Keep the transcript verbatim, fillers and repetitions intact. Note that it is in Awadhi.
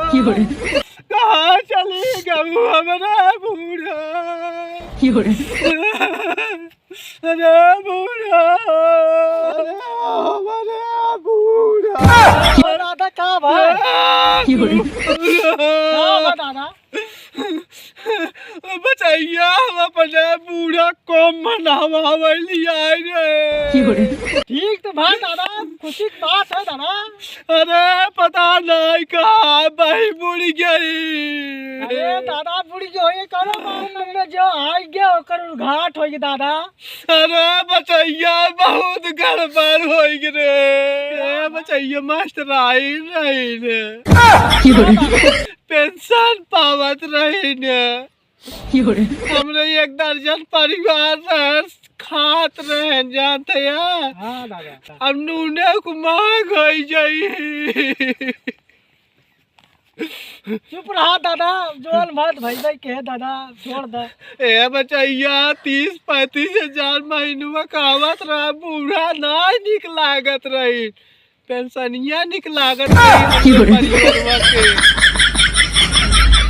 कहाँ चली गऊ हमरा बूढ़ा? अरे बूढ़ा, अरे हमरा बूढ़ा। दादा, का बा? बूढ़ा। का बा दादा? बचैया, हम अपने बूढ़ा को मनावा लिया रे। ठीक तो बा दादा, खुशी की बात है दादा। अरे पता नहीं कहाँ बही बुड़ गई। अरे दादा, बुड़ गई होई, करो मालूम में जो आइ गया ओकर उद्घाट होई दादा। अरे बचैया, बहुत गड़बड़ होई रे। ए बचैया, मास्टर आई रही रे। पेंशन पावत रही ने। हमरे एक दर्जन परिवार रहे, खात रहे, जानते हैं? हाँ दादा। अब नूने को महंग होई जाई। चुप रहा दादा, जोन बात भाई भाई कहे दादा, छोड़ दे। ए बचैया, तीस पैंतीस हजार महीनवा का आवत रहा, बूढ़ा ना निक लागत रही, पेंशनिया निक लागत रही हमरे परिवारवा के।